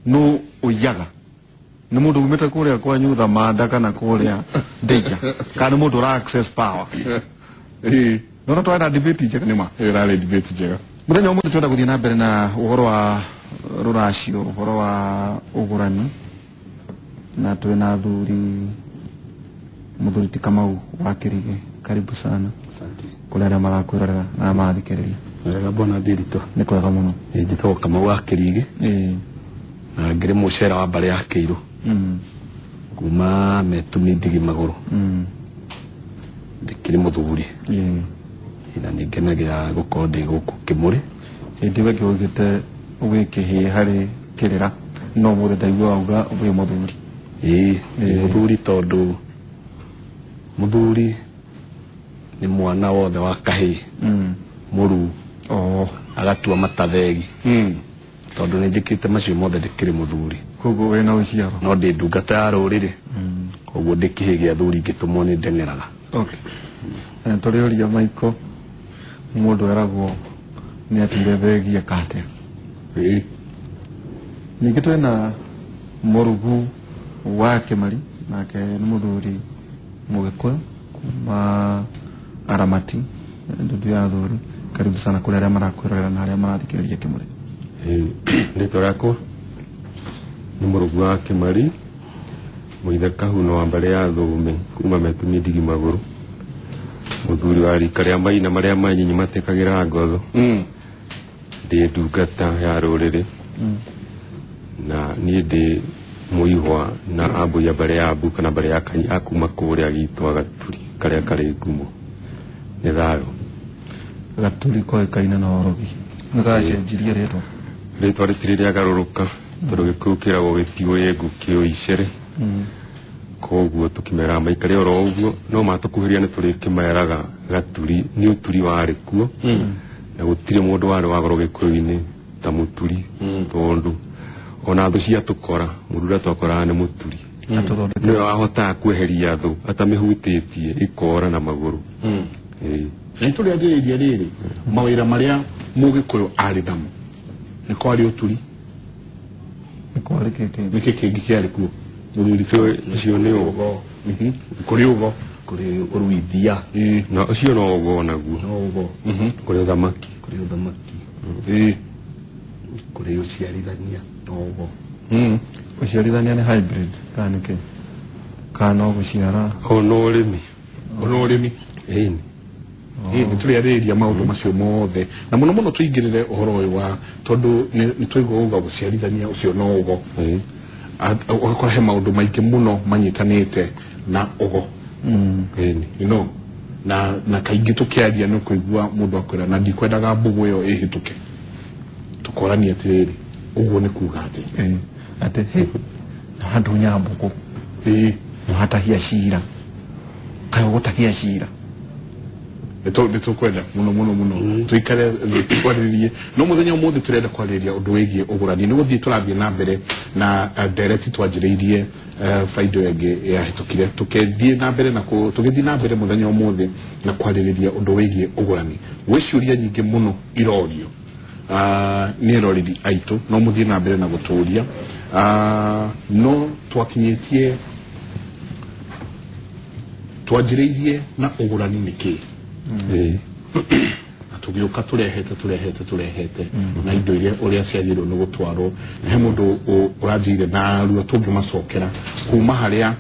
Nũ ũiyaga? Nĩ mũndũ umĩte kũrĩa kwanyu Thamanda kana kũrĩa Ndeija, kana nĩ mũndũ ũra access power? Nona twarĩ na debate njega. Nĩma ĩyo ĩrarĩ debate njega. Mũthenya ũmũthĩ twenda gũthiĩ na mbere na ũhoro wa rũracio, ũhoro wa ũgũrani, na twĩna athuri, mũthuri ti Kamau wa Kĩrigĩ, karibu sana. Asante. Kũrĩ arĩa marakwĩrorera na arĩa marathikĩrĩria. Wega bwana Ndiritu. Nĩ kwega mũno. Njĩtagwo Kamau wa Kĩrigĩ na ngĩrĩ mũcera wa mbarĩ ya Kĩirũ kuma Metumi Ndigi Magũrũ. Ndĩkĩrĩ mũthuri na nĩ ngenagĩra gũkorwo ndĩ gũkũ Kĩmũrĩ. Hĩndĩ ĩyo ĩngĩ waugĩte wĩ kĩhĩĩ harĩ kĩrĩra, no ũmũthĩ ndaigua wauga wĩ mũthuri. Ĩĩ, ndĩ mũthuri tondũ mũthuri nĩ mwana wothe wa kahĩĩ mũruu agatua matathegi. Tondũ nĩ njĩkĩte macio mothe, ndĩkĩrĩ mũthuri. Koguo wĩna ũciaro. No ndĩ ndungata ya rũrĩrĩ, koguo ndĩ kĩhĩĩ gĩa thuri, ngĩtũmwo nĩ ndeng'eraga. Okay. Tũrĩũria Michael, mũndũ eragwo nĩ atuire thegi eka atĩa? Ningĩ twĩna Mũrugu wa Kĩmari, nake nĩ mũthuri Mũgĩkũyũ kuma Aramati, ndundu ya athuri. Karibu sana kũrĩ arĩa marakwĩrorera na arĩa marathikĩrĩria Kĩmũrĩ. Rĩtwa rĩakwa nĩ Mũrũgu wa Kĩmari, mũithe Kahuno wa mbarĩ ya Thũme kuma Metumi Ndigi Magũrũ, mũthuri wa rika rĩa maina marĩa manyinyi matekagĩra ngotho. Ndĩ ndungata ya rũrĩrĩ na niĩ ndĩ mũihwa na ambũi ya mbarĩ ya Ambu kana mbarĩ ya Kanyi akuma kũrĩa gitwa Gaturi karĩa karĩ ngumo. Nĩ thayũ. Gaturi koĩkaine na ũrogi, nĩ gacenjirie rĩtwa? Rĩtwa rĩtirĩ rĩagarũrũka tondũ Gĩkũyũ kĩragwo gĩtiũĩ ngu kĩũĩ icere. Koguo tũkĩmeraga maikare oro ũguo, no matũkuhĩrĩria nĩ tũrĩkĩmeraga Gaturi nĩ ũturi warĩ kuo na gũtirĩ mũndũ warĩ wa goro Gĩkũyũ-inĩ ta mũturi, tondũ ona thũ ciatũkora, mũndũ ũrĩa twakoraga nĩ mũturi. Atũthondeke. Nĩwe wahotaga kweheria thũ atamĩhutĩtie ĩkora na magũrũ. Ĩĩ. Na nĩ tũrĩanjĩrĩirie rĩrĩ mawĩra marĩa Mũgĩkũyũ arĩ namo, nĩ kwarĩ ũturi. Nĩ kwarĩ kĩkĩ? Nĩkĩ kĩngĩ kĩarĩ kuo, mũthuri? Ũcio nĩ ũgo. Kũrĩ ũgo. Kũrĩ ũruithia. Na ũcio no ũgo naguo. No ũgo. Kũrĩ ũthamaki. Kũrĩ ũthamaki. Kũrĩ ũciarithania, no ũgo. Ũciarithania nĩ hybrid kana nĩ kĩ, kana no gũciara? Ona ũrĩmi. Ona ũrĩmi. Ĩni. Ĩĩ, nĩ tũrĩarĩrĩria maũndũ macio mothe na mũno mũno tũingĩrĩre ũhoro ũyũ wa tondũ nĩ twaigua uga gũciarithania ũcio no ũgo. Ũgakora he maũndũ maingĩ mũno manyitanĩte na ũgo. Ĩni. Na kaingĩ tũkĩaria nĩ ũkũigua mũndũ akwĩra na ndikwendaga mbũgũ ĩyo ĩhĩtũke, tũkorania atĩrĩrĩ, ũguo nĩ kuga atĩ Ĩĩ. Atĩ hĩ handũ mbũgũ na hatahia cira, kaĩ ũgũtahia cira? Nĩ tũkwenda mũno mũno mũno tũikare thĩ twarĩrĩrie, no mũthenya ũmũthĩ tũrenda kwarĩrĩria ũndũ wĩgiĩ ũgũrani. Nĩ gũthiĩ tũrathiĩ na mbere na ndereti twanjĩrĩirie baida ĩyo ĩngĩ yahĩtũkire, tũkĩthiĩ na mbere na tũgĩthiĩ na mbere mũthenya ũmũthĩ na kwarĩrĩria ũndũ wĩgiĩ ũgũrani. Gwĩ ciũria nyingĩ mũno irorio nĩ eroreri aitũ, no mũthiĩ na mbere na gũtũria. No twakinyĩtie twanjĩrĩirie na ũgũrani nĩ kĩĩ na tũgĩũka tũrehete tũrehete tũrehete na indo iria ũrĩa ciagĩrĩirwo nĩ gũtwarwo, na he mũndũ ũranjĩire narua tũngĩmacokera kuma harĩa,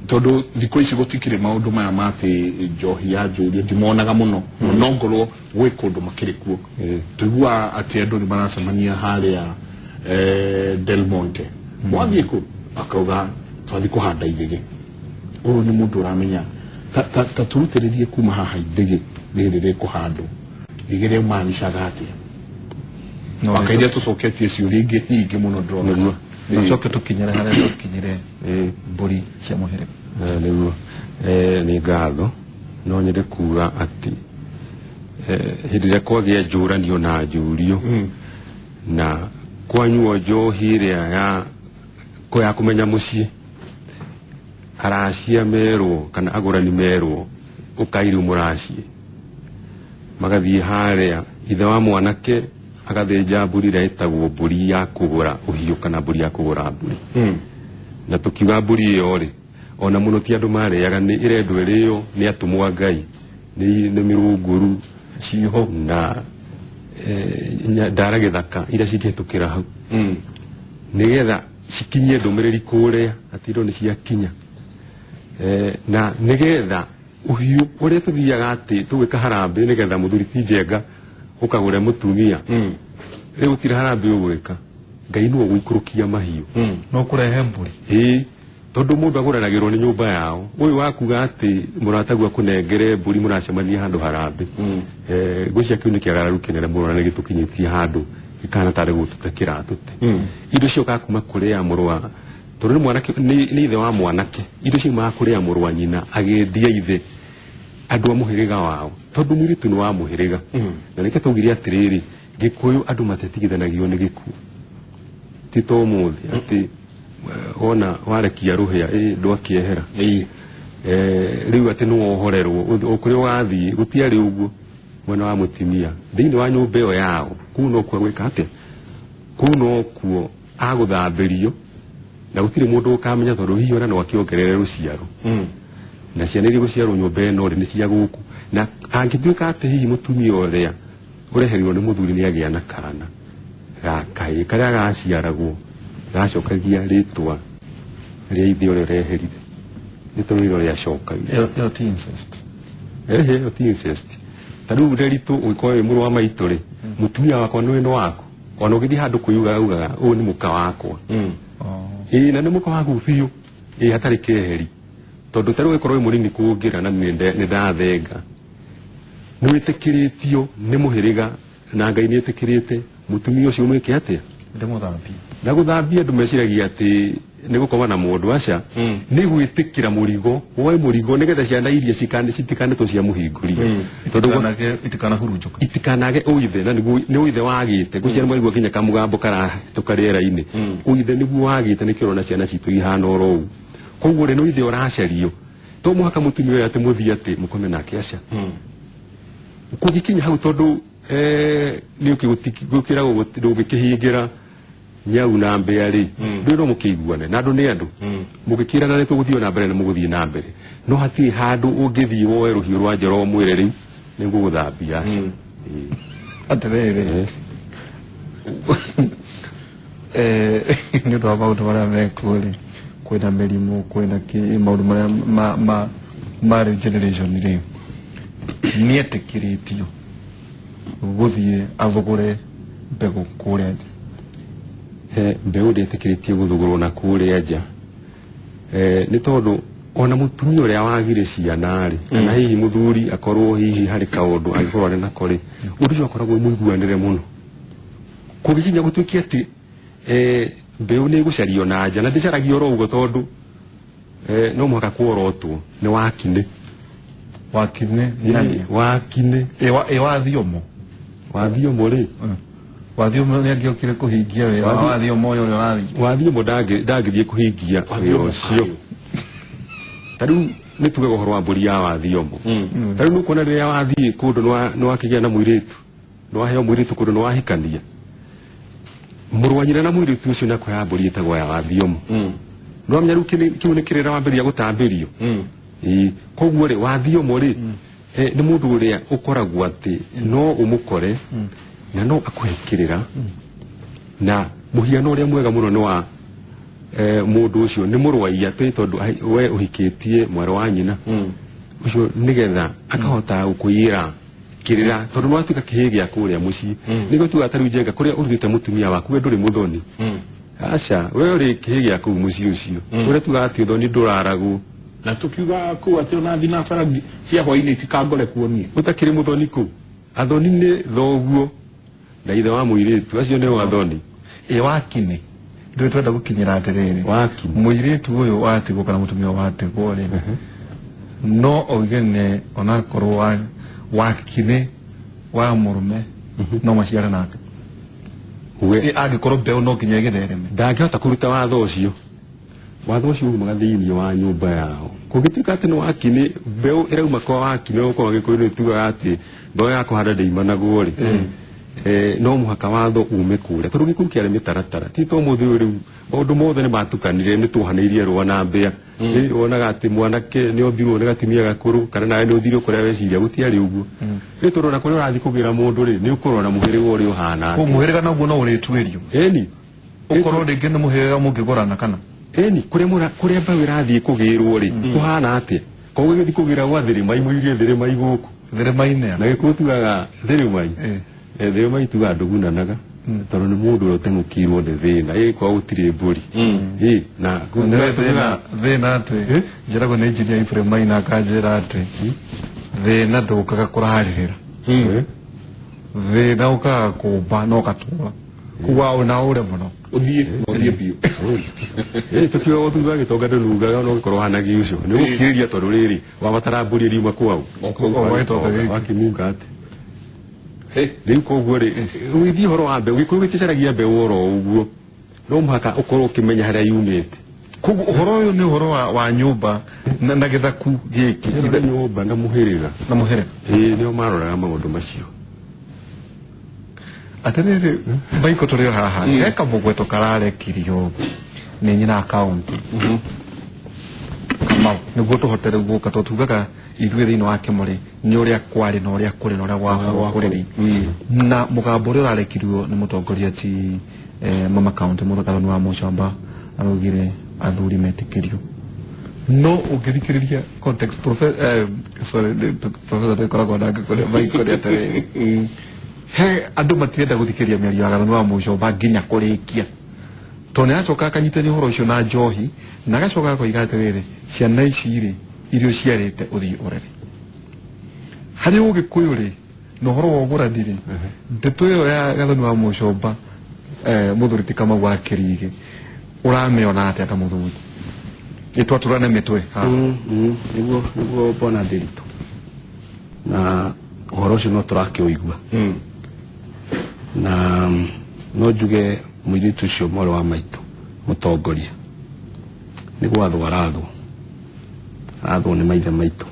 tondũ thikũ ici gũtikĩrĩ maũndũ maya ma atĩ njohi ya njũrio ndimonaga mũno, no ngorwo gwĩ kũndũ makĩrĩ kuo. Tũiguaga atĩ andũ nĩ maracemania harĩa Del Monte, wathiĩ kũ akauga twathiĩ kũhanda ithĩgĩ. Ũyũ nĩ mũndũ ũramenya ta tũrutĩrĩrie kuma haha ithĩgĩ rĩrĩ rĩkũhandwo, ithĩgĩ rĩmanicaga atĩa? No Waka iria tũcoketie ciũria ingĩ nyingĩ mũno ndĩrona. Nĩguo. Tũcoke tũkinyĩre harĩa tũkinyire, mbũri cia mũhĩrĩga. Nĩguo. Nĩ ngatho. No nyende kuga atĩ hĩndĩ ĩrĩa kwagĩa njũranio na njũrio na kwanyuo njohi ĩrĩa ya ya kũmenya mũciĩ, aracia merwo kana agũrani merwo ũkai rĩu mũracie, magathiĩ harĩa ithe wa mwanake. Agathĩnja mbũri ĩrĩa ĩtagwo mbũri ya kũgũra ũhiũ kana mbũri ya kũgũra mbũri. Na tũkiuga mbũri ĩyo rĩ, ona mũno ti andũ marĩaga, nĩ ĩrendwo ĩrĩo nĩ atũmwo a Ngai, nĩ mĩrũngũru ciho na ndara gĩthaka iria cingĩhĩtũkĩra hau, nĩgetha cikinyie ndũmĩrĩri kũrĩa atĩ indo nĩ ciakinya. Na nĩgetha ũhiũ ũrĩa tũthiaga atĩ tũgwĩka harambĩ nĩgetha mũthuri ti Njenga ũkagũre mũtumia, rĩu gũtirĩ harambĩ ũgwĩka, Ngai nĩwe ũgũikũrũkia mahiũ. No kũrehe mbũri. Ĩĩ, tondũ mũndũ agũranagĩrwo nĩ nyũmba yao. Ũyũ wakuga atĩ mũrataguo akũnengere mbũri mũracemania handũ harambĩ, ngwĩciria kĩu nĩ kĩagararu kĩnene mũno na nĩ gĩtũkinyĩtie handũ gĩkahana tarĩ gũtũte kĩratũte. Indo cio kuma kũrĩ ya mũrũ wa, tondũ nĩ mwanake, nĩ ithe wa mwanake, indo ciumaga kũrĩ ya mũrũ wa nyina agĩendia ithe andũ a mũhĩrĩga wao, tondũ mũirĩtu nĩ wa mũhĩrĩga. Na nĩkĩo twaugire atĩrĩrĩ, Gĩkũyũ andũ matetigithanagio nĩ gĩkuũ, ti ta ũmũthĩ atĩ wona warekia rũhĩa ĩ ndwakĩehera. Rĩu atĩ nĩwohorerwo o kũrĩa ũgathiĩ, gũtiarĩ ũguo mwena wa mũtumia. Thĩinĩ wa nyũmba ĩyo yao kũu nokuo gwĩka atĩa, kũu nokuo agũthambĩrio na gũtirĩ mũndũ ũkamenya, tondũ hihi ona no akĩongerere rũciaro na ciana iria gũciarwo nyũmba ĩno rĩ nĩ cia gũkũ. Na angĩtuĩka atĩ hihi mũtumia ũrĩa ũreherirwo nĩ mũthuri nĩ agĩa na kana ga kahĩĩ, karĩa gaciaragwo gacokagia rĩtwa rĩa ithe ũrĩa ũreherire, rĩtwa rĩrĩa rĩacokagia. Ĩyo ti incest? Ehe, ĩyo ti incest. Ta rĩu Nderitu, ũngĩkorwo wĩ mũrũ wa maitũ rĩ, mũtumia wakwa nĩ wĩno waku, ona ũgĩthiĩ handũ kwĩuga ugaga ũyũ nĩ mũka wakwa. Ĩĩ, na nĩ mũka waku biũ, ĩĩ, hatarĩ keheri, tondũ ta rĩu ũgĩkorwo wĩ mũnini kũngĩra na nĩ ndathenga, nĩ wĩtĩkĩrĩtio nĩ mũhĩrĩga na Ngai nĩ ĩtĩkĩrĩte mũtumia ũcio ũmwĩke atĩa? Ndĩmũthambie. Na gũthambia andũ meciragia atĩ nĩ gũkoma na mũndũ, aca, nĩ gwĩtĩkĩra mũrigo, woe mũrigo nĩgetha ciana iria citikanĩtwo cia mũhingũria, tondũ Itikanahurunjũka. Itikanage ũithe, na nĩguo nĩ ũithe wagĩte gũciara mwaigua nginya kamũgambo karahĩtũka rĩera-inĩ. Ũithe nĩguo wagĩte, nĩkĩo ũrona ciana citũ ihana oro ũguo. Koguo rĩ, nĩ ũithe ũracario, to mũhaka mũtumia ũyũ atĩ mũthiĩ atĩ mũkome nake, aca. Kũngĩkinya hau, tondũ nĩ gũkĩragwo ndũngĩkĩhingĩra nyau na mbĩa rĩ, ndũĩ no mũkĩiguane na andũ nĩ andũ, mũngĩkĩrana nĩ tũgũthiĩ na mbere, nĩ mũgũthiĩ na mbere, no hatirĩ handũ ũngĩthiĩ woe rũhiũ rwa njora ũmwĩre rĩu nĩ ngũgũthambia, aca. Ĩĩ. Atĩrĩrĩ, nĩ ũndũ wa maũndũ marĩa mekuo rĩ, kwĩna mĩrimũ, kwĩna kĩ, maũndũ marĩa ma ma rĩu generation rĩ, nĩetĩkĩrĩtio gũthiĩ athũgũre mbegũ kũrĩa nja? Mbeũ ndĩtĩkĩrĩtio gũthugũrwo na kũrĩa nja, nĩ tondũ ona mũtumia ũrĩa wagire ciana rĩ, kana hihi mũthuri akorwo hihi harĩ kaũndũ angĩkorwo arĩ nako rĩ, ũndũ ũcio akoragwo mũiguanĩre mũno. Kũngĩkinya gũtuĩke atĩ mbeũ nĩ ĩgũcario na nja, na ndĩcaragio oro ũguo, tondũ no mũhaka kuorotwo nĩ wakinĩ. Wakinĩ nani? Wakinĩ. Ĩ wathiomo? Wathiomo rĩ? Wathiomo nĩ angĩokire kũhingia wĩra wa wathiomo ũyũ ũrĩa ũrathiĩ? Wathiomo ndangĩthiĩ kũhingia wĩra ũcio. Ta rĩu nĩ tugaga ũhoro wa mbũri ya wathiomo. Ta rĩu nĩũkuona rĩrĩa wathiĩ kũndũ nĩ wakĩgĩa na mũirĩtu, nĩ waheo mũirĩtu kũndũ, nĩ wahikania, mũrũ wa nyina na mũirĩtu ũcio nĩ akũheaga mbũri ĩtagwo ya wathiomo. Nĩ wamenya rĩu kĩu nĩ kĩrĩra wambĩrĩria gũtambĩrio. Ĩĩ, koguo rĩ, wathiomo rĩ, nĩ mũndũ ũrĩa ũkoragwo atĩ no ũmũkore na no akũhe kĩrĩra, na mũhiano ũrĩa mwega mũno nĩ wa mũndũ ũcio nĩ mũrũ wa atĩ tondũ we ũhikĩtie mwarĩ wa nyina ũcio, nĩgetha akahota gũkũiyĩra kĩrĩra, tondũ nĩ watuĩka kĩhĩĩ gĩa kũrĩa mũciĩ. Nĩguo tugaga ta rĩu Njenga, kũrĩa ũrutĩte mũtumia waku, we ndũrĩ mũthoni, aca, we ũrĩ kĩhĩĩ gĩa kũu mũciĩ ũcio. Ũrĩa tugaga atĩ ũthoni ndũraragwo. Na tukiuga kũu atĩ ona thinabara cia hwainĩ itikangore kuo niĩ. Ũtakĩrĩ mũthoni kũu, athoni nĩ thoguo na ithe wa mũirĩtu, acio nĩo athoni. Ĩ wakinĩ ndũĩ twenda gũkinyĩra atĩrĩrĩ, Wakinĩ. Mũirĩtu ũyũ watigwo kana mũtumia watigwo rĩ, no oige ne onakorwo wakinĩ wa mũrũme no maciare nake? We Ĩ angĩkorwo mbeũ no nginya ĩgĩthereme? Ndangĩhota kũruta watho ũcio. Watho ũcio umaga thĩinĩ wa nyũmba yao. Kũngĩtuĩka atĩ nĩ wakinĩ, mbeũ ĩrauma kwa wakinĩ, gũkorwo Gĩkũyũ nĩ tugaga atĩ mbeũ ya kũhanda ndĩimanagwo rĩ. No mũhaka watho ume kũrĩa tondũ gĩkũyũ kĩarĩ mĩtaratara ti to mũthĩ ũyũ rĩu maũndũ mothe nĩ matukanire nĩ twohanĩirie rũa na mbĩa. Rĩu wonaga atĩ mwanake nĩ ombirwo nĩ gatumia gakũrũ kana nawe nĩ ũthire kũrĩa weciria gũtiarĩ ũguo. Rĩu tondũ ona kũrĩa ũrathiĩ kũgĩra mũndũ rĩ nĩ ũkũrora mũhĩrĩga ũrĩa ũhana. Kũu mũhĩrĩga naguo no ũrĩtuĩrio. Ĩni. Ũkorwo rĩngĩ nĩ mũhĩrĩga mũngĩgũrana kana. Ĩni kũrĩa kũrĩa mbeũ ĩrathiĩ kũgĩrwo rĩ kũhana atĩa? Koguo ĩgĩthiĩ kũgĩra gwa thĩrĩmai mũirie thĩrĩmai gũkũ. Thĩrĩma-inĩ. Na gĩkũyũ tugaga thĩrĩmai. Thĩrĩmai tugaga ndũgunanaga tondũ nĩ mũndũ ũrĩa ũteng'ũkĩirwo nĩ thĩna ĩ kwa gũtirĩ mbũri. Ĩ na thĩna atĩ njĩragwo nĩ engineer Ephraim Maina akanjĩra atĩ thĩna ndũkaga kũrarĩrĩra. Thĩna ũkaga kũmba na ũgatũra. Koguo na ũre mũno. Ũthiĩ ũthiĩ biũ. Tũkiuga gũthura gĩtonga ndũnungaga no ũgĩkorwo hana gĩuco nĩ ũgũkirĩria tondũ rĩrĩ wabatara mbũri ĩriuma kwao wakĩnunga atĩ rĩu koguo rĩ ũgĩthiĩ ũhoro wa mbeũ gĩkũyũ gĩticaragia mbeũ oro ũguo no mũhaka ũkorwo ũkĩmenya harĩa yumĩte. Koguo ũhoro ũyũ nĩ ũhoro wa nyũmba na gĩthaku gĩkĩ nyũmba na mũhĩrĩga. Na mũhĩrĩga. Ĩĩ nĩo maroraga maũndũ macio. Atĩrĩrĩ Maiko tũrĩ o haha he kamũgweto kararekirio nĩ nyina akaunti Kamau nĩguo tũhote rĩu gũka tondũ tugaga ithuĩ thĩinĩ wa Kĩmũrĩ nĩ ũrĩa kwarĩ na ũrĩa kũrĩ na ũrĩa gwakorwo kũrĩ na mũgambo ũrĩa ũrarekirio nĩ mũtongoria ti mama kaunti Mũthakathoni wa Mũcomba araugire athuri metĩkĩrio no ũngĩthikĩrĩria context sorry professor tũkoragwo nake kũrĩa Maiko nĩ atĩrĩrĩ he andũ matirenda gũthikĩrĩria mĩario ya Gathoni wa Mũcomba nginya kũrĩkia tondũ nĩ aracoka akanyitania ũhoro ũcio na njohi na agacoka akoiga atĩrĩrĩ ciana ici rĩ irio ciarĩte ũthiĩ ũrere harĩ ũgĩkũyũ rĩ na ũhoro wa ũgũrani rĩ ndeto ĩyo ya Gathoni wa Mũcomba mũthuri ti Kamau wa Kĩrigĩ ũramĩona atĩa ta mũthuri ĩtwatũrane mĩtwe nĩguo nĩguo mbona ndĩritũ na ũhoro ũcio no tũrakĩũigua na no njuge mũirĩtu ũcio mwarĩ wa maitũ mũtongoria nĩ gwathwo arathwo arathwo nĩ maithe maitũ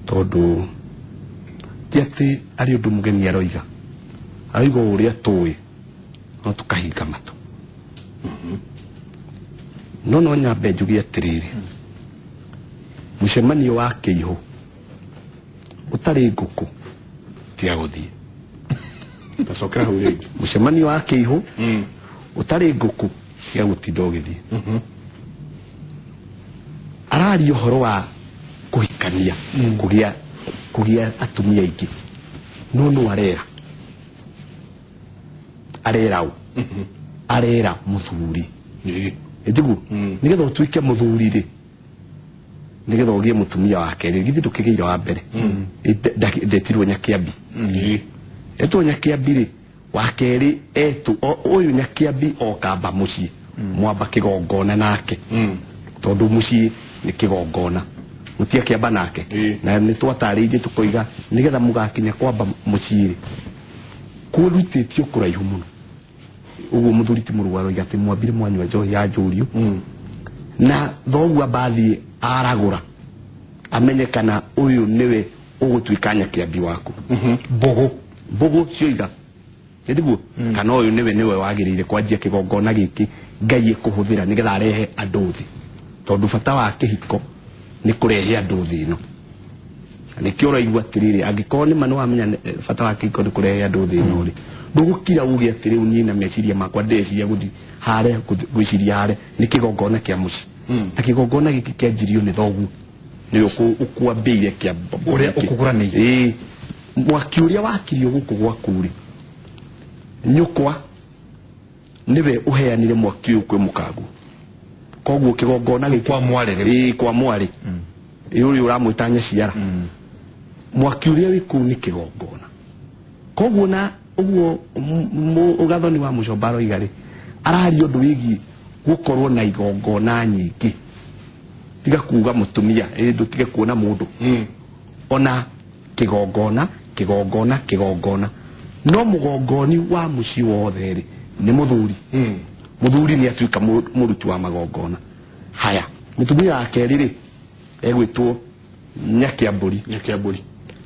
tondũ ti atĩ arĩ ũndũ mũgeni aroiga aroiga ũrĩa tũĩ no tũkahinga matũ no no nyambe njuge atĩrĩrĩ mũcemanio wa kĩihũ ũtarĩ ngũkũ tiga gũthiĩ. Tacokera hau rĩngĩ. Mũcemanio wa kĩihũ ũtarĩ ngũkũ tiga gũtinda ũgĩthiĩ. Araria ũhoro wa kũhikania kũgĩa atumia aingĩ no no arera arera ũ arera mũthuri ĩtiguo nĩgetha ũtuĩke mũthuri rĩ nĩgetha ũgĩe mũtumia wa kerĩ githĩ ndũkĩgĩire wa mbere ndetirwo Nyakĩambi etwo Nyakĩambi rĩ wa kerĩ etũ ũyũ Nyakĩambi okamba mũciĩ mwamba kĩgongona nake tondũ mũciĩ nĩ kĩgongona mũtiakĩamba nake na nĩ twatarĩirie tũkoiga nĩgetha mũgakinya kwamba mũciĩ rĩ kũrutĩtio kũraihu mũno ũguo mũthuri ti mũrũgaro aroiga atĩ mwambire mwanyua njohi ya njũriũ na thoguo ambathiĩ aragũra amenye kana ũyũ nĩwe ũgũtuĩka Nyakĩambi waku mbũgũ mbũgũ cioiga nĩtiguo kana ũyũ nĩwe nĩwe wagĩrĩire kwanjia kĩgongona gĩkĩ Ngai ĩkũhũthĩra nĩgetha arehe andũ thĩ tondũ bata wa kĩhiko nĩ kũrehe andũ thĩ ĩno nĩkĩo ũraigua atĩrĩrĩ angĩkorwo nĩma nĩwamenya bata wa kĩhiko nĩ kũrehe andũ thĩ ĩno rĩ ndũgũkira uge atĩ rĩu niĩ na meciria makwa ndĩreciria gũthiĩ harĩa gwĩciria harĩa nĩ kĩgongona kĩa mũciĩ na kĩgongona gĩkĩ kĩanjirio nĩ thoguo nĩwe ũkwambĩire kĩa ũrĩa ũkũgũranĩire mwaki ũrĩa wakirio gũkũ gwaku rĩ nyũkwa nĩwe ũheanire mwaki ũyũ kwĩ mũkaguo koguo kĩgongona gĩkĩ kwa mwarĩ rĩ kwa mwarĩ ũyũ ũramwĩta nyaciara mwaki ũrĩa wĩ kũu nĩ kĩgongona koguo na ũguo Gathoni wa Mũcomba aroiga rĩ araria ũndũ wĩgiĩ gũkorwo na igongona nyingĩ tiga kuga mũtumia ndũtige kuona mũndũ ona kĩgongona kĩgongona kĩgongona no mũgongoni wa mũciĩ wothe rĩ nĩ mũthuri mũthuri nĩ atuĩka mũruti wa magongona haya mũtumia wa kerĩ rĩ egwĩtwo Nyakĩambũri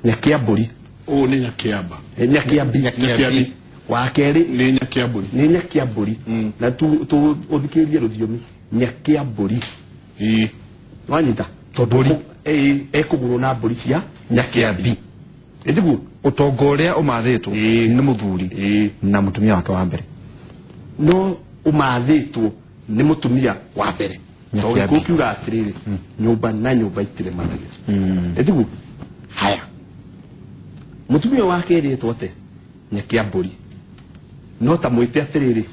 Nyakĩambũri Ũyũ nĩ Nyakĩamba. Nyakiambi. Nyakiambi. Wa kerĩ Nĩ Nyakĩambũri. Nĩ Nyakiambũri. Na tu tu ũthikĩrĩrie rũthiomi, Nyakiambũri. Wanyita? Tondũ ekũgũrwo na mbũri cia Nyakiambi. Ĩtiguo? Ũtonga ũrĩa ũmathĩtwo nĩ mũthuri na mũtumia wake wa mbere. No ũmathĩtwo nĩ mũtumia wa mbere. Nyakiambi. Tondũ gĩkũyũ kiugaga atĩrĩrĩ, nyũmba na nyũmba itirĩmanagĩra. Ĩtiguo? Haya, mũtumia wa kerĩ etwo atĩa? Nyakiambũri. No ta mwĩte atĩrĩrĩ,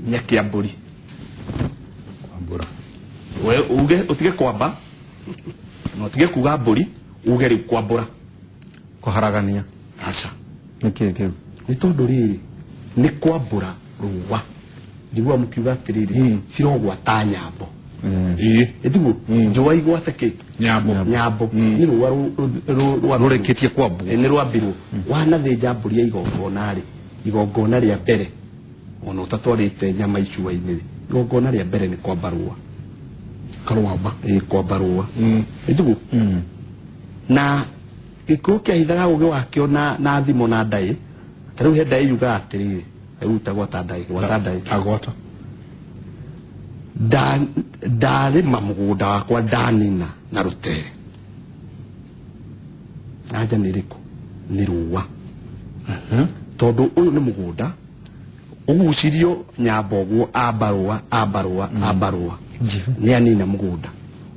Nyakiambũri. Kwambũra. We uge utige kwamba na utige kuga mbũri, uge rĩu kwambũra. Kũharagania. Aca. Nĩkĩ kĩu? Nĩ tondũ rĩrĩ, nĩ kwambũra rũa. Njiguaga mũkiuga atĩrĩrĩ, cirogwata nyambo. Ĩtiguo? Njũa igwate kĩ? Nyambo. Nyambo. Nĩ rũa rwa Rũrĩkĩtie kwambwo. Nĩ rwambirwo. Wanathĩnja mbũri ya igongona rĩ, igongona rĩa mbere, ona ũtatwarĩte nyama icua-inĩ rĩ, igongona rĩa mbere nĩ kwamba rũa. Karwamba. Kwamba rũa. Ĩtiguo? Na gĩkũyũ kĩahithaga ũgĩ wakĩo na thimo na ndaĩ. Ta rĩu he ndaĩ yugaga atĩrĩrĩ, rĩu tagwata ndaĩ, gwata ndaĩ. Agwata. Ndarĩma mũgũnda wakwa ndanina na rũtere. Anja nĩ ĩrĩkũ? Nĩ rũa. Tondũ ũyũ nĩ mũgũnda ũgucirio nyambo ũguo, amba rũa, amba rũa, amba rũa, nĩ anina mũgũnda.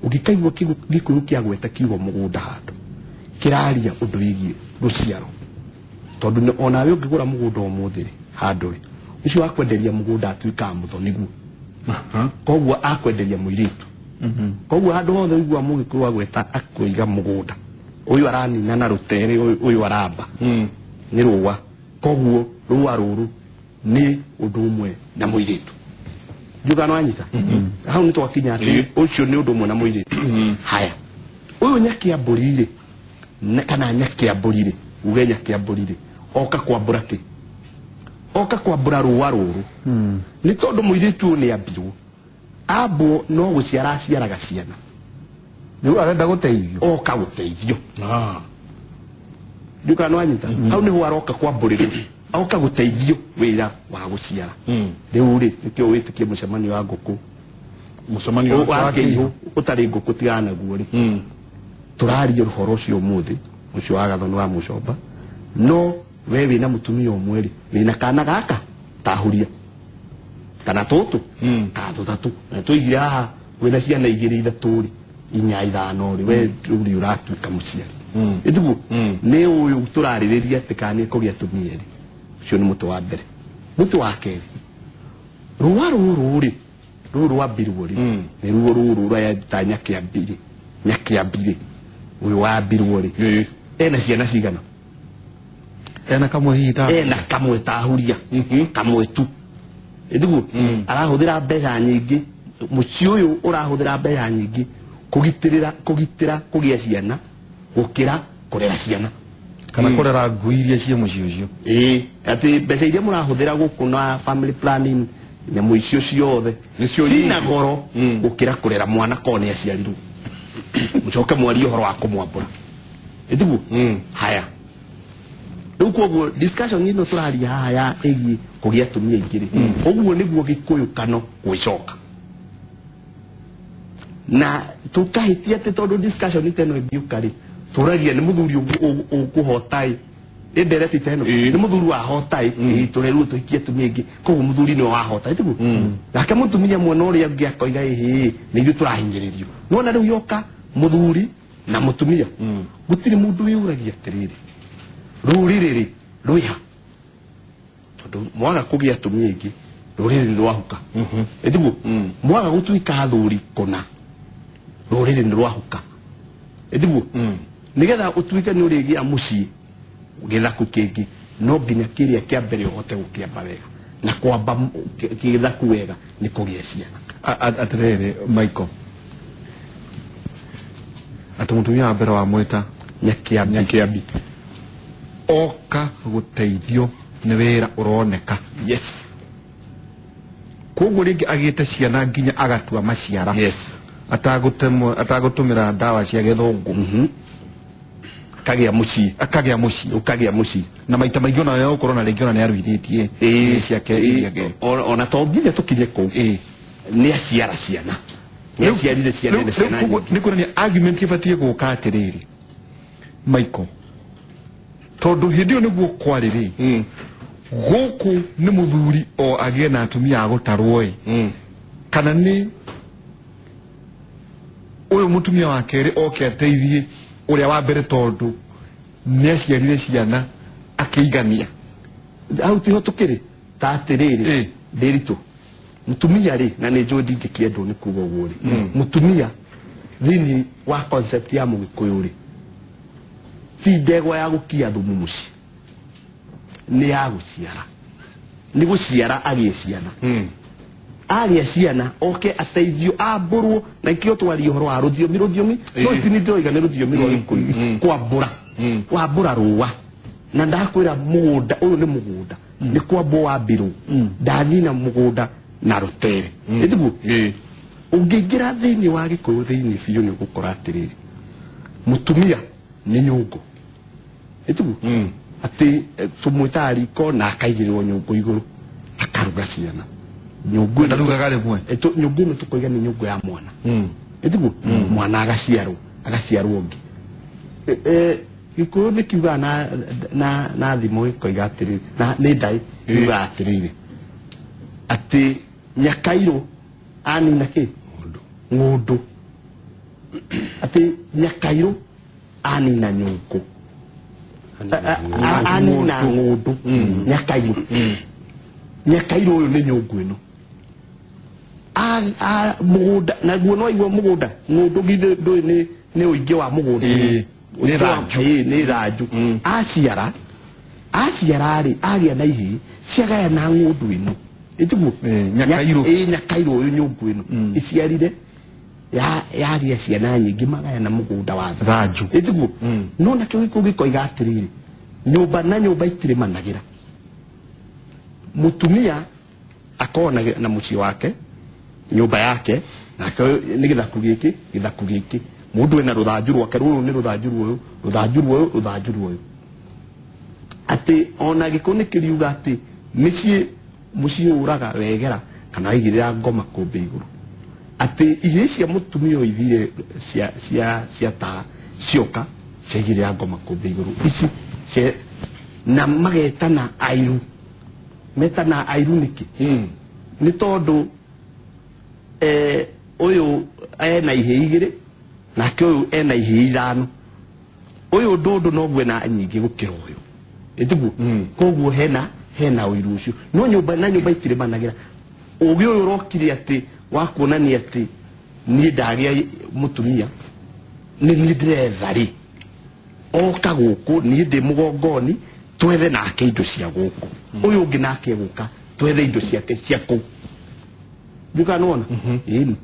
Ũngĩkaigua gĩkũyũ kĩagweta kiugo mũgũnda handũ, kĩraria ũndũ wĩgiĩ rũciaro. Tondũ onawe ũngĩgũra mũgũnda ũmũthĩ rĩ, handũ rĩ, ũcio wa kwenderia mũgũnda atuĩkaga mũthoniguo. Koguo akwenderia mũirĩtu. Koguo handũ hothe ũigua mũgĩkũyũ agweta akoiga mũgũnda, ũyũ aranina na rũtere, ũyũ aramba nĩ rũa. Koguo rũa rũrũ nĩ ũndũ ũmwe na mũirĩtu. Njuga no anyita hau nĩ twakinya atĩ ũcio nĩ ũndũ ũmwe na mũirĩtu. Haya, ũyũ Nyakiambũri rĩ, kana Nyakiambũri rĩ, uge Nyakiambũri rĩ, oka kwambũra kĩ? Oka kwambũra rũa rũrũ. Nĩ tondũ mũirĩtu ũyũ nĩ ambirwo, ambwo no gũciara aciaraga ciana. Rĩu arenda gũteithio. Oka gũteithio. Njuga no anyita hau nĩho aroka kwambũrĩrwo, oka gũteithio wĩra wa gũciara. Rĩu rĩ, nĩkĩo wĩtĩkie mũcemanio wa ngũkũ. Mũcemanio wa kĩihũ ũtarĩ ngũkũ tigana naguo rĩ. Tũraria ũhoro ũcio ũmũthĩ, ũcio wa Gathoni wa Mũcomba. No we wĩna mũtumia ũmwe rĩ, wĩna kana gaka tahuria kana tũtũ kana tũtatũ, na tũigire haha wĩna ciana igĩrĩ ithatũ rĩ, inya ithano rĩ, we rĩu rĩ ũratuĩka mũciari. Ĩtiguo? Nĩ ũyũ tũrarĩrĩria atĩ kana nĩ ekũgĩa atumia erĩ. Ũcio nĩ mũtĩ wa mbere. Mũtĩ wa kerĩ, rũa rũrũ rĩ, rũrũ rwambirwo rĩ, nĩruo rũrũ rweta Nyakiambi rĩ, Nyakiambi rĩ, ũyũ wambirwo rĩ, ena ciana cigana? Ena kamwe hihi ta Ena kamwe tahuria, kamwe tu. Ĩtiguo? Arahũthĩra mbeca nyingĩ, mũciĩ ũyũ ũrahũthĩra mbeca nyingĩ kũgitĩrĩra, kũgitĩra kũgĩa ciana gũkĩra kũrera ciana. Kana kũrera ngui iria ciĩ mũciĩ ũcio. Ĩĩ, atĩ mbeca iria mũrahũthĩra gũkũ na family planning, nyamũ icio ciothe Nĩcio cina nyingĩ. goro gũkĩra kũrera mwana korwo nĩ aciarirwo, mũcoke mwarie ũhoro wa kũmwambũra. Ĩtiguo? Haya, rĩu koguo discussion ĩno tũraria haha ya ĩgiĩ kũgĩa atumia aingĩ rĩ, ũguo nĩguo gĩkũyũ kano gwĩcoka na tũkahĩtia atĩ tondũ discussion ta ĩno ĩngĩũka rĩ, tũragia nĩ mũthuri ũkũhota ĩ, ĩ ndereti ta ĩno, nĩ mũthuri wahota ĩ, tũrerwo tũhikie atumia aingĩ, koguo mũthuri nĩwe wahota. Ĩtiguo? Nake mũtumia mwena ũrĩa ũngĩ akoiga ĩhĩ, nĩ ithuĩ tũrahinyĩrĩrio. Nĩwona rĩu yoka mũthuri na mũtumia, gũtirĩ mũndũ wĩyũragia atĩrĩrĩ, rũrĩrĩ rĩ rwĩha? Tondũ mwaga kũgĩa atumia aingĩ, rũrĩrĩ nĩ rwahuka. Ĩtiguo? Mwaga gũtuĩka athuri kũna, rũrĩrĩ nĩ rwahuka. Ĩtiguo? Nĩgetha ũtuĩke nĩ ũrĩgĩa mũciĩ gĩthaku kĩngĩ, no nginya kĩrĩa kĩa mbere ũhote gũkĩamba wega, na kwamba gĩthaku wega nĩ kũgĩa ciana. Atĩrĩrĩ Michael, atĩ mũtumia wa mbere wamwĩta Nyakiambi. Nyakiambi. Oka gũteithio nĩ wĩra ũroneka. Yes. Koguo rĩngĩ agĩte ciana nginya agatua maciara atagũtũmĩra ndawa cia gĩthũngũ. Kagĩa mũciĩ. Akagĩa mũciĩ. Ũkagĩa mũciĩ. Na maita maingĩ ona gũkorwo na rĩngĩ ona nĩ aruithĩtie ciake iria ingĩ. Ona to nginya tũkinye kũu. Nĩ aciara ciana, nĩ aciarire ciana na ciana nyingĩ. Nĩ kuonania argument ĩbatiĩ gũka atĩrĩrĩ, Michael, tondũ hĩndĩ ĩyo nĩguo kwarĩ rĩ, gũkũ nĩ mũthuri o agĩe na atumia a gũtarwo ĩ, kana nĩ ũyũ mũtumia wa kerĩ oke ateithie ũrĩa wa mbere tondũ nĩ aciarire ciana akĩigania? Hau tiho tũkĩrĩ ta atĩrĩrĩ, ndĩritũ mũtumia rĩ, na nĩ njũĩ ndingĩkĩendwo nĩ kuga ũguo rĩ, mũtumia thĩinĩ wa concept ya Mũgĩkũyũ rĩ, ti ndegwa ya gũkia thumu mũciĩ, nĩ ya gũciara, nĩ gũciara agĩe ciana. Agĩa ciana oke ateithio ambũrwo, na ikĩo twarie ũhoro wa rũthiomi, rũthiomi no ici nĩ ndĩroiga nĩ rũthiomi rwa Gĩkũyũ, kwambũra, wambũra rũa, na ndakwĩra mũgũnda ũyũ nĩ mũgũnda, nĩ kwambwo wambirwo, ndanina mũgũnda na rũtere ĩtiguo. Ũngĩingĩra thĩinĩ wa Gĩkũyũ thĩinĩ biũ, nĩ ũgũkora atĩrĩrĩ, mũtumia nĩ nyũngũ, ĩtiguo, atĩ tũmwĩtaga riko na akaigĩrĩrwo nyũngũ igũrũ akaruga ciana. Nyũngũ ĩno Ndarugaga rĩmwe. Nyũngũ ĩno tũkoiga nĩ nyũngũ ya mwana, ĩtiguo, mwana agaciarwo, agaciarwo ũngĩ. Gĩkũyũ nĩ kiugaga na thimo, gĩkoiga atĩrĩrĩ, na nĩ ndaĩ kiugaga atĩrĩrĩ, atĩ nyakairũ anina kĩ ng'ũndũ, atĩ nyakairũ anina nyũngũ, anina ng'ũndũ, nyakairũ, nyakairũ ũyũ nĩ nyũngũ ĩno. Mũgũnda naguo no igua mũgũnda ng'ũndũ, githĩ ndũĩ nĩ ũingĩ wa mũgũnda? Nĩ thanju. Nĩ thanju. Aciara, aciara rĩ, agĩa na ihĩĩ ciagayana ng'ũndũ ĩno, ĩtiguo? Nyakairũ. Nyakairũ ũyũ, nyũngũ ĩno ĩciarire yagĩa ciana nyingĩ, magayana mũgũnda wa thanju. Ĩtiguo? No nakĩo gĩkũyũ gĩkoiga atĩrĩrĩ, nyũmba na nyũmba itirĩmanagĩra. Mũtumia akorwo na mũciĩ wake, nyũmba yake, nake ũyũ nĩ gĩthaku gĩkĩ, gĩthaku gĩkĩ, mũndũ ena rũthanju rwake, rũrũ nĩ rũthanju rũyũ, rũthanju rũyũ, rũthanju rũyũ, atĩ ona gĩkũyũ nĩ kĩriuga atĩ mĩciĩ, mũciĩ ũraga wegera kana waigĩrĩra ngoma kũmbĩ igũrũ, atĩ ihĩĩ cia mũtumia ũyũ ithire cia taa cioka ciaigĩrĩra ngoma kũmbĩ igũrũ ici na magetana airu, metana airu nĩkĩ? Nĩ tondũ ũyũ ena ihĩĩ igĩrĩ, nake ũyũ ena ihĩĩ ithano, ũyũ ndũndũ noguo ena nyingĩ gũkĩra ũyũ, ĩtiguo? Koguo hena ũiru ũcio, no nyũmba na nyũmba itirĩmanagĩra. Ũgĩ ũyũ ũrokire atĩ wa kuonania atĩ niĩ ndagĩa mũtumia nĩ niĩ ndĩretha rĩ, oka gũkũ niĩ ndĩ mũgongoni, twethe nake indo cia gũkũ, ũyũ ũngĩ nake egũka twethe indo ciake cia kũu, ndiũkaga nĩwona ĩni.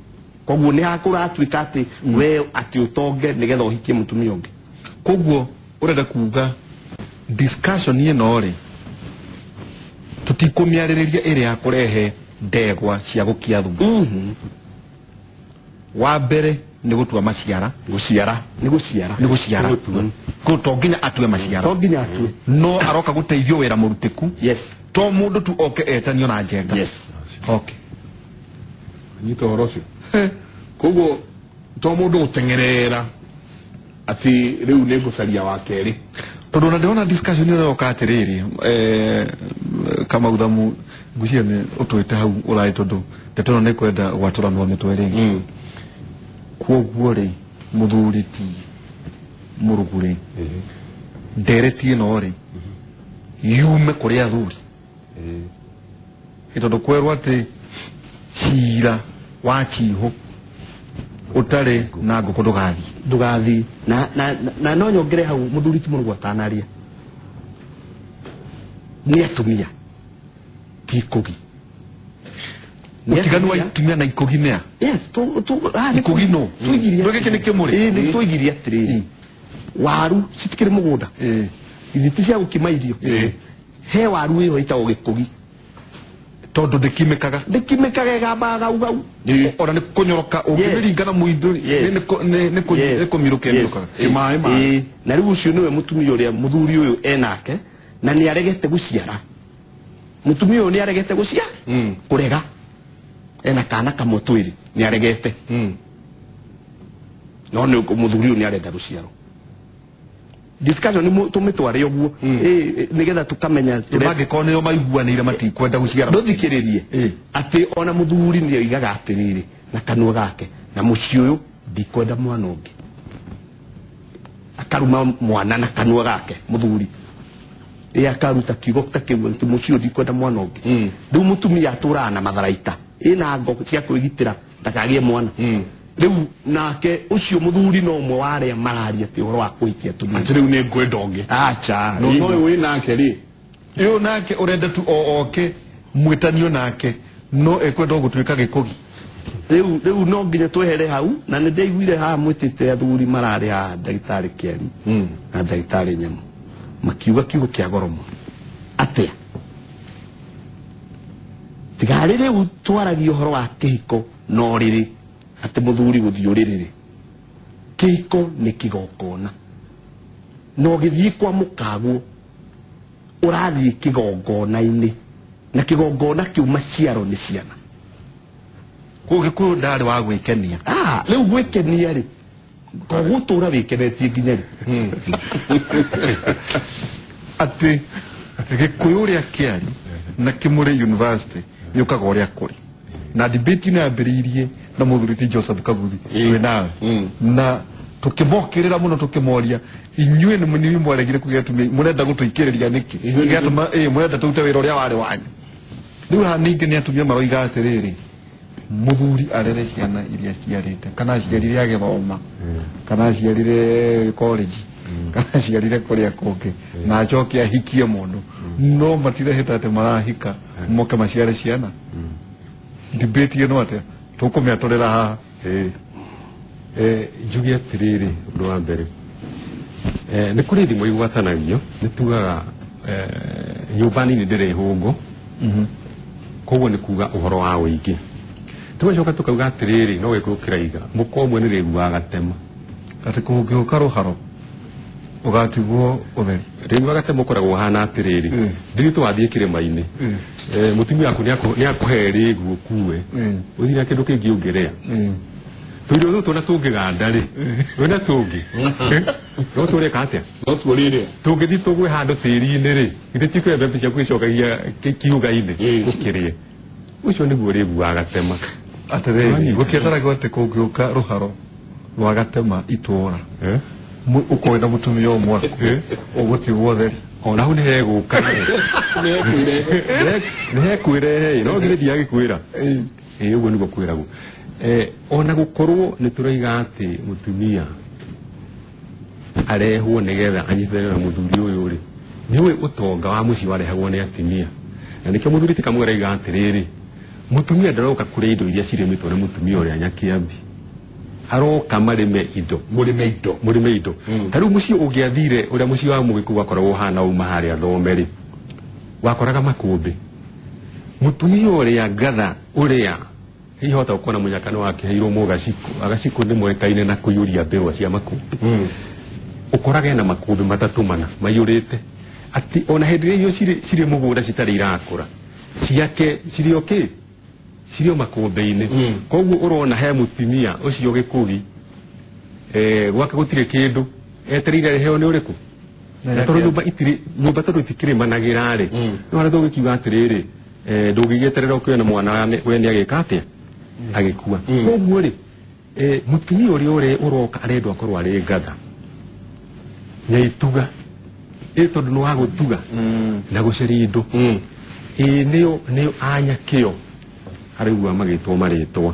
Koguo nĩ hakũratuĩka atĩ we atĩ ũtonge nĩgetha ũhikie mũtumia ũngĩ. Koguo ũrenda kuga discussion ĩno rĩ, tũtikũmĩarĩrĩria ĩrĩ ya kũrehe ndegwa cia gũkia thumu. Wa mbere nĩ gũtua maciara. Gũciara, nĩ gũciara. Nĩ gũciara. Ko to nginya atue maciara? To nginya atue. No aroka gũteithio wĩra mũrutĩku. Yes. To mũndũ tu oke etanio na njenga. Yes. Okay. Nyita ũhoro ũcio. Koguo to mũndũ gũteng'erera atĩ rĩu nĩ ngũcaria wa kerĩ. Tondũ ona ndĩrona discussion ĩyo yoka atĩrĩrĩ, Kamauthamu, ngwĩciria nĩ ũtwĩte hau ũrarĩ, tondũ ndeto ĩno nĩ kwenda gwatũranwo mĩtwe rĩngĩ. Koguo rĩ, mũthuri ti mũrugu rĩ, ndereti ĩno rĩ yume kũrĩ athuri? Ĩ tondũ kwerwo atĩ cira wa chihũ ũtarĩ na ngũkũ ndũgathiĩ. Ndũgathiĩ. Na no nyongere hau, mũthuri ti mũrugũ atanaria, nĩ atumia ti ikugi. Ũtiganu wa itumia na ikugi nĩa? Yes, tu Ikugi no tuigirie. Ndũ gĩkĩ nĩ kĩmũrĩ. Ĩĩ, nĩ tũigirie atĩrĩrĩ, waru citikĩrĩ mũgũnda, ithiti cia gũkima irio, he waru ĩyo ĩtagwo gĩkũgi. Tondũ ndĩkimĩkaga. Ndĩkimĩkaga, ĩgambaga gau gau. Ona nĩ kũnyoroka ũngĩmĩringa na mũindũ. Yes. Nĩ kũmirũka ĩmirũkaga ĩmaĩ maĩ. Ĩĩ. Na rĩu ũcio nĩwe mũtumia ũrĩa mũthuri ũyũ enake, na nĩ aregete gũciara. Mũtumia ũyũ nĩ aregete gũciara, kũrega ena kana kamwe twĩrĩ, nĩ aregete. No nĩ mũthuri ũyũ nĩ arenda rũciaro. Discussion nĩ tũmĩtware ũguo. Ĩĩ, nĩgetha tũkamenya Mangĩkorwo nĩo maiguanĩire matikwenda gũciara. Ndũthikĩrĩrie. Atĩ ona mũthuri nĩ oigaga atĩrĩrĩ na kanua gake, na mũciĩ ũyũ ndikwenda mwana ũngĩ, akaruma mwana na kanua gake. Mũthuri ĩ akaruta kiugo ta kĩu atĩ mũciĩ ũyũ ndikwenda mwana ũngĩ. Rĩu mũtumia atũraga na matharaita ĩna ngo cia kwĩgitĩra ndakagĩe mwana. Rĩu nake ũcio mũthuri no ũmwe wa arĩa mararia atĩ ũhoro wa kũhikia atumia. Atĩ rĩu nĩ ngwenda ũngĩ. Acha. No no ũyũ wĩ nake rĩ? Ũyũ nake ũrenda tu o oke mwĩtanio nake, no ekwenda o gũtuĩka gĩkũgi. Rĩu no nginya twehere hau, na nĩ ndaiguire haha mwĩtĩte athuri mararĩ haha, ndagĩtarĩ Kĩari na ndagĩtarĩ Nyamu, makiuga kiugo kĩa goro mũno atĩa tigarĩ rĩu twaragia ũhoro wa kĩhiko no rĩrĩ atĩ mũthuri gũthiĩ ũrĩrĩ rĩ, kĩhiko nĩ kĩgongona, na ũgĩthiĩ kwa mũkaguo ũrathiĩ kĩgongona-inĩ, na kĩgongona kĩu maciaro nĩ ciana. Kũu Gĩkũyũ ndarĩ wa gwĩkenia. Ah, rĩu gwĩkenia rĩ, kogũtũra wĩkenetie nginya rĩ? Atĩ Gĩkũyũ ũrĩa kĩari na Kĩmũrĩ University yũkaga ũrĩa kũrĩ na debate ĩno yambĩrĩirie na mũthuri ti Joseph Kaguthi twĩ nawe, na tũkĩmokĩrĩra mũno, tũkĩmoria, inyuĩ nĩ nĩ mwaregire kũgĩa atumia, mũrenda gũtũikĩrĩria nĩkĩ? Gĩatũma ĩ mũrenda tũrute wĩra ũrĩa warĩ wanyu. Rĩu haha ningĩ nĩ atumia maroiga atĩrĩrĩ, mũthuri arere ciana iria aciarĩte, kana aciarire agĩthoma, kana aciarire college, kana aciarire kũrĩa kũngĩ, na acoke ahikie mũndũ, no matirehete atĩ marahika moke maciare ciana. Debate ĩno atĩa tũkũmĩatũrĩra haha? Njuge atĩrĩrĩ, ũndũ wa mbere, nĩ kũrĩ thimũ igwatanagio, nĩ tugaga nyũmba nini ndĩrĩ hũngũ. Koguo nĩ kuga ũhoro wa ũingĩ, tũgacoka tũkauga atĩrĩrĩ, no Gĩkũyũ kĩraiga mũka ũmwe nĩ rĩguaga gatema. Atĩ kũngĩũka rũharo ũgatigwo ũtheri. Rĩguaga gatema ũkoragwo ũhana atĩrĩrĩ, ndiri twathiĩ kĩrĩma-inĩ, mũtumia waku nĩ akũhe rĩgu ũkue, ũthiĩ na kĩndũ kĩngĩ ũngĩrĩa, tũirio tũtũ na tũngĩganda rĩ, wĩna tũngĩ no tũrĩka atĩa? No tuo rĩrĩa. Tũngĩthiĩ tũgwe handũ tĩri-inĩ rĩ, githĩ ti kwĩ mbembe ciaku icokagia kiuga-inĩ ũkĩrĩe? Ũcio nĩguo rĩguaga gatema. Atĩrĩrĩ, gũtiataragwo atĩ kũngĩũka rũharo rwa gatema itũũra, ũkorwo na mũtumia ũmwe ũgũtigwo ũtheri. Ona hau nĩ hegũka, nĩ hekwĩrehe, no githĩ ndiagĩkwĩra ĩ ũguo nĩguo kwĩragwo. Ona gũkorwo nĩ tũroiga atĩ mũtumia arehwo nĩgetha anyitane na mũthuri ũyũ rĩ, nĩ ũĩ ũtonga wa mũciĩ warehagwo nĩ atumia, na nĩkĩo mũthuri ti kamwe araiga atĩrĩrĩ, mũtumia ndaroka kũrĩa indo iria cirĩmĩtwo nĩ mũtumia ũrĩa nyakĩambi, aroka marĩme indo. Mũrĩme indo. Mũrĩme indo. Ta rĩu mũciĩ ũngĩathire ũrĩa mũciĩ wa Mũgĩkũyũ wakoragwo ũhana, uma harĩa thome rĩ, wakoraga makũmbĩ, mũtumia ũrĩa ngatha ũrĩa hihi hota gũkorwo na mũnyaka nĩ wakĩheirwo mũgacikũ, agacikũ nĩ moĩkaine na kũiyũria mbĩrwa cia makũmbĩ, ũkoraga ena makũmbĩ matatũ mana maiyũrĩte, atĩ ona hĩndĩ ĩrĩa irio cirĩ mũgũnda citarĩ irakũra, ciake cirĩ o kĩ cirĩ o makũmbĩ-inĩ. Koguo ũrona he mũtumia ũcio gĩkũgi, gwake gũtirĩ kĩndũ, etereire arĩheo nĩ ũrĩkũ, na tondũ nyũmba itirĩ nyũmba, tondũ itikĩrĩmanagĩra rĩ, no harĩa tũgĩkiuga atĩrĩrĩ, ndũngĩgĩeterera ũkĩone mwana we nĩ agĩka atĩa agĩkua. Koguo rĩ, mũtumia ũrĩa ũroka arendwo akorwo arĩ ngatha nyaituga ĩ, tondũ nĩ wa gũtuga na gũcaria indo ĩ nĩyo anyakĩo araigua magĩtwo marĩtwa,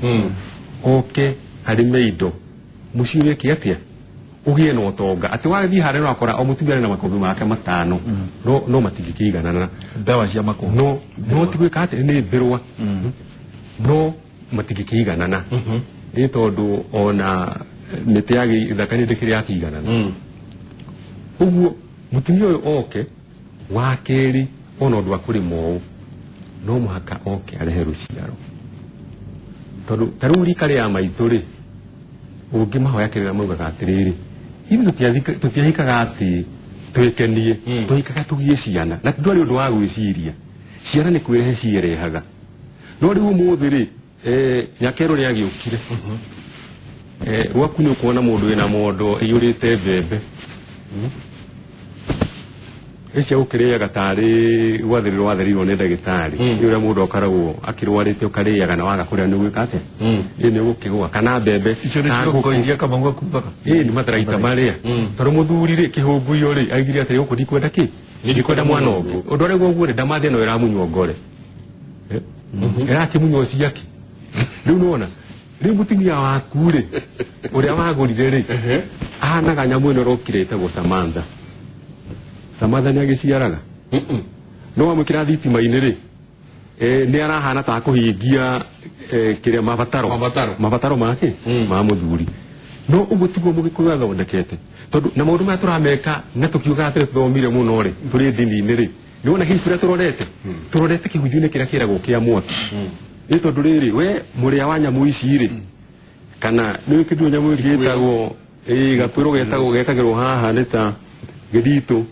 oke arĩme indo, mũciĩ wĩke atĩa, ũgĩe na ũtonga, atĩ wathiĩ harĩa no akora o mũtumia arĩ na makũmbĩ make matano, no matingĩkĩiganana. Ndawa cia makũmbĩ. No ti gwĩka atĩ nĩ mbĩrwa, no matingĩkĩiganana ĩ, tondũ ona mĩtĩ ya gĩthaka nĩ ndĩkĩrĩ yakĩiganana. Ũguo mũtumia ũyũ oke wa kerĩ, ona ũndũ wa kũrĩma ũũ No mũhaka oke arehe rũciaro, tondũ ta rĩu rika rĩa maitũ rĩ, ũngĩmahoya kĩrĩra maugaga atĩrĩrĩ, ithuĩ tũtiahikaga atĩ twĩkenie, twahikaga tũgĩe ciana, na ndwarĩ ũndũ wa gwĩciria, ciana nĩ kwĩrehe cierehaga. No rĩu ũmũthĩ rĩ, nyakerũ nĩ agĩũkire. Gwaku nĩ ũkuona mũndũ wĩna mondo ĩiyũrĩte mbembe icia gũkĩrĩaga tarĩ gwathĩrĩrwo wathĩrĩirwo nĩ ndagĩtarĩ, nĩ ũrĩa mũndũ akoragwo akĩrwarĩte, ũkarĩaga na waga kũrĩa nĩ ũgwĩka atĩa? Ĩ nĩ ũgũkĩgũa kana mbembe icio nĩ na cio ngũkũ. Ngo iria Kamau akugaga. Ĩ nĩ matharaita marĩa, tondũ mũthuri rĩ, kĩhũnguyo rĩ, aigire atĩrĩ, gũkũ ndikwenda kĩ, ndikwenda mwana ũngĩ. Ũndũ ũrĩa ũguo rĩ, ndamathia no ĩramunywo ngore. Ĩrakĩmunywo ciake rĩu. Nĩwona rĩu mũtumia waku rĩ, ũrĩa wagũrire rĩ, ahanaga nyamũ ĩno ĩrokire ĩtagwo Samantha. Samantha nĩ agĩciaraga, no wamwĩkĩra thitima-inĩ rĩ, nĩ arahana ta kũhingia kĩrĩa mabataro. Mabataro. Mabataro make ma mũthuri. No ũguo tiguo mũgĩkũyũ athondekete, tondũ na maũndũ maya tũrameka na tũkiugaga atĩ tũthomire mũno rĩ, tũrĩ ndini-inĩ rĩ, nĩwona hihi kũrĩa tũrorete, tũrorete kĩhunjio-inĩ kĩrĩa kĩragwo kĩa mwaki. Nĩ tondũ rĩrĩ, we mũrĩa wa nyamũ ici rĩ, kana nĩ kĩndũ nyamũ ĩngĩ ĩtagwo ĩ gakwĩrwo getagwo gekagĩrwo haha nĩ ta gĩthitũ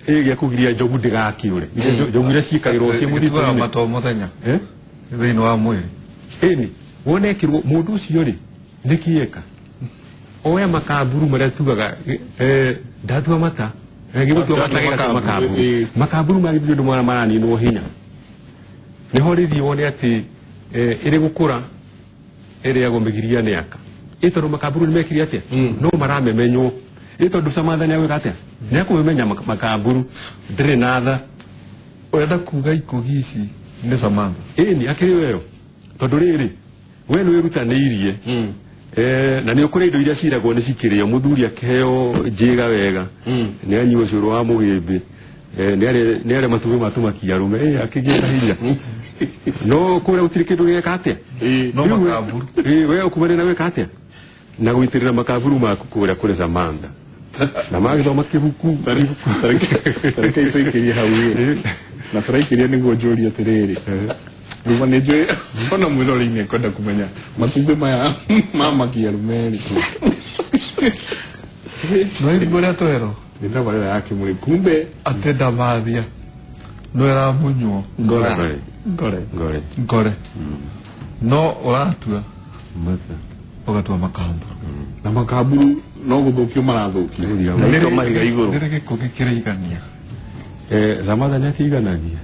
ĩ gĩa kũgiria njogu ndĩgakĩũre. Njogu iria ciĩkagĩrwo ciĩ Gĩtuaga mũthitũ-inĩ. mata o mũthenya Eh? thĩinĩ wa mwĩrĩ. Ĩni wona ekĩrwo mũndũ ũcio rĩ, nĩkĩ eka? Oya makamburu marĩa tugaga, ndatua mata. Gĩgũtua mata Ndatua gĩgatua makamburu, makamburu. Makamburu magĩthiĩ ũndũ mwana maraninwo hinya nĩho rĩthiĩ wone atĩ ĩrĩ gũkũra ĩrĩagwo mĩgiria nĩ aka. Ĩ tondũ makamburu nĩ mekire atĩa? No maramemenywo. Ĩ tondũ Samantha nĩ agwĩka atĩa? Nĩ akũmemenya makamburu ndĩrĩ na tha. Ũrenda kuga ikũgi ici nĩ Samantha? Ĩni, akĩrĩ weo, tondũ rĩrĩ, we nĩ wĩrutanĩirie na nĩ ũkũrĩa indo iria ciragwo nĩ cikĩrĩo, mũthuri akĩheo njĩga wega, nĩ anyua ũcũrũ wa mũgĩmbĩ, nĩ arĩa matumbĩ ma tũmakia arũme, akĩgĩa na hinya, no kũrĩa gũtirĩ kĩndũ gĩgeka atĩa? No Rĩu makamburu. We ũkumania na gwĩka atĩa na gũitĩrĩra makamburu maku kũrĩa kũrĩ Samantha na magĩthoma kĩbuku. Tareke tũikĩrie hau ĩ, na tũraikĩria nĩguo njũrie atĩrĩrĩ, rĩu nĩ njũĩ ona mwĩrori-inĩ kwenda kũmenya matumbĩ maya ma makia arũme rĩ. No irigũ rĩa twerwo Nĩ tabarĩra ya kĩmũrĩ kumbe. Atĩ ndamathia no ĩramunywo ngore. Ngore. Ngore. Ngore. Ngore, no ũratua Mata. Ũgatua makamburu. Na makamburu no gũthũkio marathũkio. Nĩ Nĩkĩo mahiga igũrũ. Nĩrĩ gĩkũgi kĩraigania. Samantha nĩ akĩiganagia.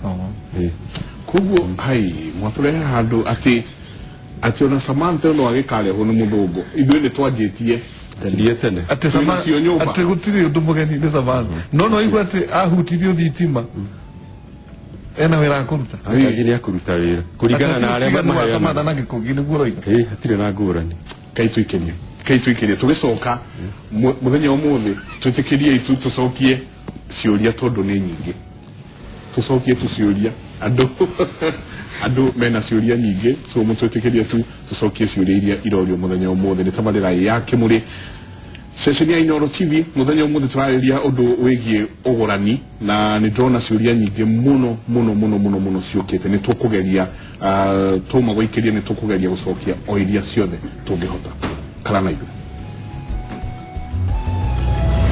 Koguo hai mwatũrehe handũ atĩ ona Samantha no agĩkarehwo nĩ mũthũngũ, ithuĩ nĩ twanjĩtie. Ndiĩ tene. Atĩ Sama- Twĩnacio nyũmba. Atĩ gũtirĩ ũndũ mũgeni nĩ Samantha, no igua atĩ ahutithio thitima ena wĩra akũruta. Akanji nĩ akũruta wĩra kũringana na arĩa Ũtiganu wa Samantha maheanaga. na gĩkũgi nĩguo ũroiga? Hatirĩ na ngũrani. Kai tuikĩrie, kai tuikĩrie, tũgĩcoka mũthenya ũmũthĩ twĩtĩkĩrie tu tũcokie ciũria tondũ nĩ nyingĩ. Tũcokie tu ciũria, andũ mena ciũria nyingĩ, so mũtwĩtĩkĩrie tu tũcokie ciũria iria irorio mũthenya ũmũthĩ. Nĩ tabarĩra ya kĩmũrĩ, ceceni ya Inooro TV. Mũthenya ũmũthĩ tũrarĩria ũndũ wĩgiĩ ũgũrani, na nĩ ndĩrona ciũria nyingĩ mũno mũno mũno mũno mũno ciũkĩte. Nĩ tũkũgeria, twauma gũikĩria, nĩ tũkũgeria gũcokia o iria ciothe tũngĩhota. Kana na ithuĩ.